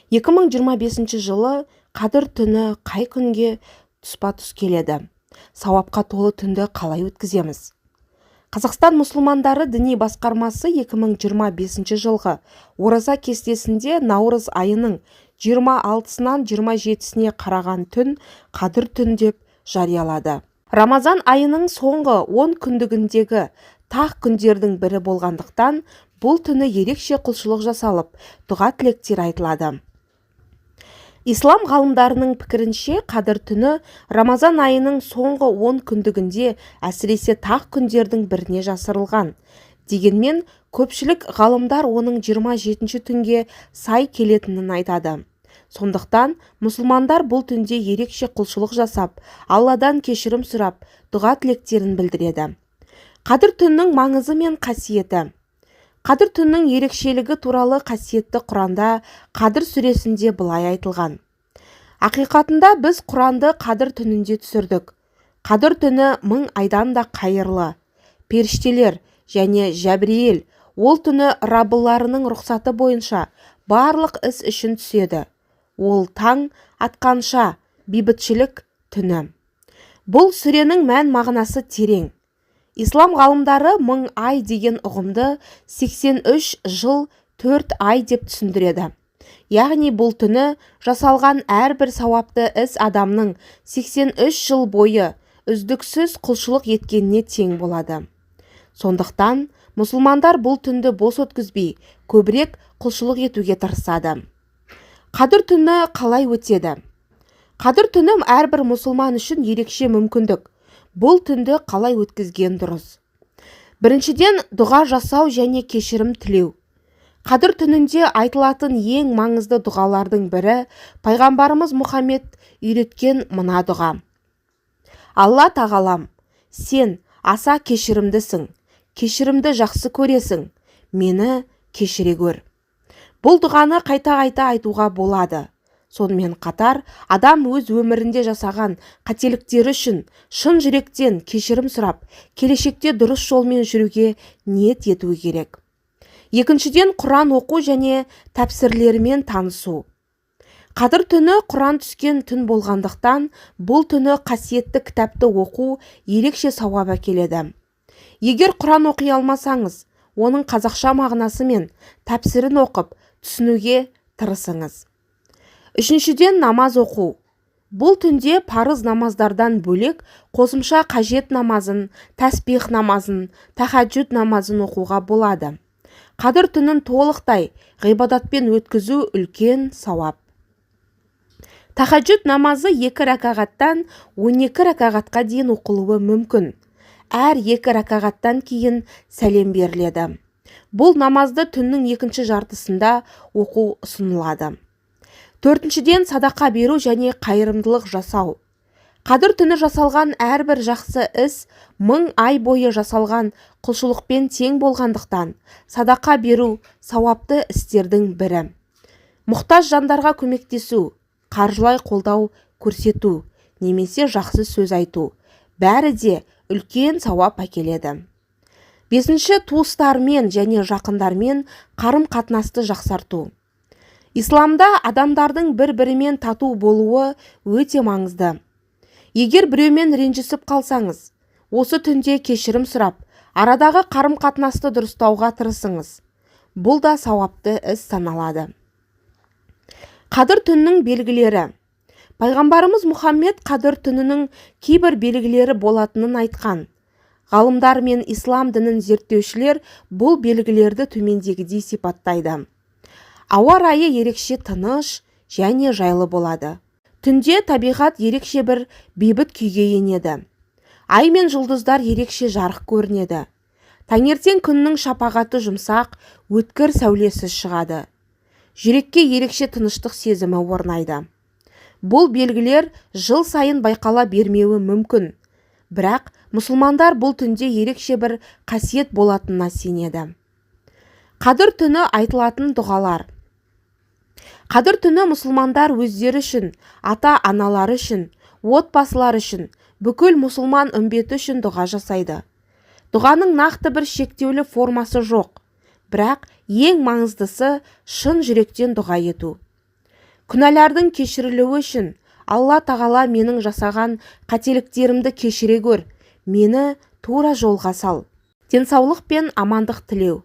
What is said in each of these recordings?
2025 жылы Қадір түні қай күнге тұспа-тұс келеді? Сауапқа толы түнді қалай өткіземіз? Қазақстан мұсылмандары діни басқармасы 2025 жылғы ораза кестесінде наурыз айының 26-сынан 27-сіне қараған түн Қадір түн деп жариялады. Рамазан айының соңғы 10 күндігіндегі тақ күндердің бірі болғандықтан, бұл түні ерекше құлшылық жасалып, дұға тілектер айтылады. Ислам ғалымдарының пікірінше, Қадір түні Рамазан айының соңғы 10 күндігінде, әсіресе тақ күндердің біріне жасырылған. Дегенмен, көпшілік ғалымдар оның 27 түнге сай келетінін айтады. Сондықтан мұсылмандар бұл түнде ерекше құлшылық жасап, Алладан кешірім сұрап, дұға тілектерін білдіреді. Қадір түнінің маңызы мен қасиеті. Қадір түнінің ерекшелігі туралы қасиетті Құранда Қадір сүресінде былай айтылған: «Ақиқатында біз Құранды Қадір түнінде түсірдік. Қадір түні мың айдан да қайырлы. Періштелер және Жәбірейіл ол түні Раббыларының рұқсаты бойынша барлық іс үшін түседі. Ол таң атқанша бейбітшілік түні». Бұл сүренің мән мағынасы терең. Ислам ғалымдары мың ай деген ұғымды 83 жыл 4 ай деп түсіндіреді. Яғни бұл түні жасалған әрбір сауапты іс адамның 83 жыл бойы үздіксіз құлшылық еткеніне тең болады. Сондықтан мұсылмандар бұл түнді бос өткізбей, көбірек құлшылық етуге тырысады. Қадір түні қалай өтеді? Қадір түні әрбір мұсылман үшін ерекше мүмкіндік. Бұл түнді қалай өткізген дұрыс? Біріншіден, дұға жасау және кешірім тілеу. Қадір түнінде айтылатын ең маңызды дұғалардың бірі пайғамбарымыз Мұхаммед үйреткен мына дұға: «Алла тағалам, сен аса кешірімдісің, кешірімді жақсы көресің, мені кешіре көр». Бұл дұғаны қайта-қайта айтуға болады. Сонымен қатар адам өз өмірінде жасаған қателіктері үшін шын жүректен кешірім сұрап, келешекте дұрыс жолмен жүруге ниет етуі керек. Екіншіден, Құран оқу және тәпсірлерімен танысу. Қадір түні Құран түскен түн болғандықтан, бұл түні қасиетті кітапты оқу ерекше сауап әкеледі. Егер Құран оқи алмасаңыз, оның қазақша мағынасы мен тәпсірін оқып, түсінуге тырысыңыз. Үшіншіден, намаз оқу. Бұл түнде парыз намаздардан бөлек қосымша қажет намазын, тәсбих намазын, тахаджуд намазын оқуға болады. Қадір түнін толықтай ғибадатпен өткізу үлкен сауап. Тахаджуд намазы екі рәкағаттан 12 рәкағатқа дейін оқылуы мүмкін. Әр екі рәкағаттан кейін сәлем беріледі. Бұл намазды түннің екінші жартысында оқу ұсынылады. Төртіншіден, садақа беру және қайырымдылық жасау. Қадір түні жасалған әрбір жақсы іс мың ай бойы жасалған құлшылықпен тең болғандықтан, садақа беру сауапты істердің бірі. Мұқтаж жандарға көмектесу, қаржылай қолдау көрсету немесе жақсы сөз айту – бәрі де үлкен сауап әкеледі. Бесінші, туыстармен және жақындармен қарым-қатынасты жақсарту. Исламда адамдардың бір-бірімен тату болуы өте маңызды. Егер біреумен ренжісіп қалсаңыз, осы түнде кешірім сұрап, арадағы қарым-қатынасты дұрыстауға тырысыңыз. Бұл да сауапты іс саналады. Қадір түнінің белгілері. Пайғамбарымыз Мұхаммед Қадір түнінің кейбір белгілері болатынын айтқан. Ғалымдар мен ислам дінін зерттеушілер бұл белгілерді төмендегідей сипаттайды: ауа райы ерекше тыныш және жайлы болады. Түнде табиғат ерекше бір бейбіт күйге енеді. Ай мен жұлдыздар ерекше жарық көрінеді. Таңертең күннің шапағаты жұмсақ, өткір сәулесіз шығады. Жүрекке ерекше тыныштық сезімі орнайды. Бұл белгілер жыл сайын байқала бермеуі мүмкін, бірақ мұсылмандар бұл түнде ерекше бір қасиет болатынына сенеді. Қадір түні айтылатын дұғалар. Қадір түні мұсылмандар өздері үшін, ата-аналары үшін, отбасылары үшін, бүкіл мұсылман үмбеті үшін дұға жасайды. Дұғаның нақты бір шектеулі формасы жоқ, бірақ ең маңыздысы – шын жүректен дұға ету. Күнәлардың кешірілуі үшін: Алла Тағала, менің жасаған қателіктерімді кешіре көр, мені тура жолға сал. Денсаулық пен амандық тілеу: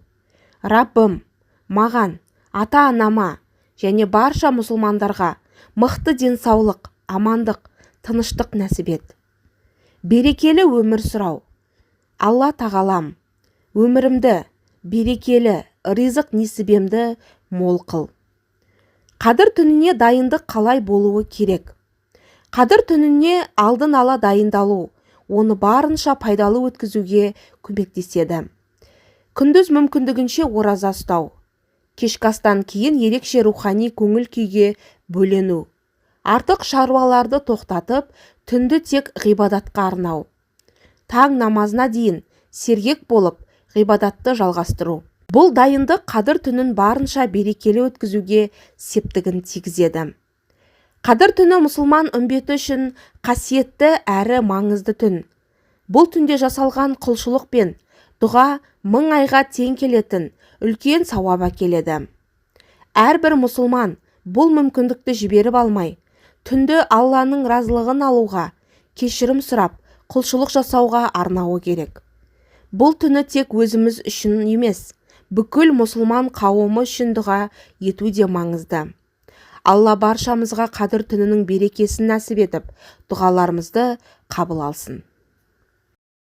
Раббым, маған, ата-анама және барша мұсылмандарға мықты денсаулық, амандық, тыныштық нәсіп ет. Берекелі өмір сұрау: Алла Тағалам, өмірімді берекелі, ризық несібемді мол қыл. Қадір түніне дайындық қалай болуы керек? Қадір түніне алдын ала дайындалу оны барынша пайдалы өткізуге көмектеседі. Күндіз мүмкіндігінше ораза ұстау, кешкі астан кейін ерекше рухани көңіл күйге бөлену, артық шаруаларды тоқтатып, түнді тек ғибадатқа арнау, таң намазына дейін сергек болып, ғибадатты жалғастыру. Бұл дайындық Қадір түнін барынша берекелі өткізуге септігін тигізеді. Қадір түні – мұсылман үмбеті үшін қасиетті әрі маңызды түн. Бұл түнде жасалған құлшылық пен дұға 1000 айға тең келетін үлкен сауап әкеледі. Әрбір мұсылман бұл мүмкіндікті жіберіп алмай, түнді Алланың разылығын алуға, кешірім сұрап, құлшылық жасауға арнауы керек. Бұл түні тек өзіміз үшін емес, бүкіл мұсылман қауымы үшін дұға ету де маңызды. Алла баршамызға Қадір түнінің берекесін нәсіп етіп, дұғаларымызды қабыл алсын.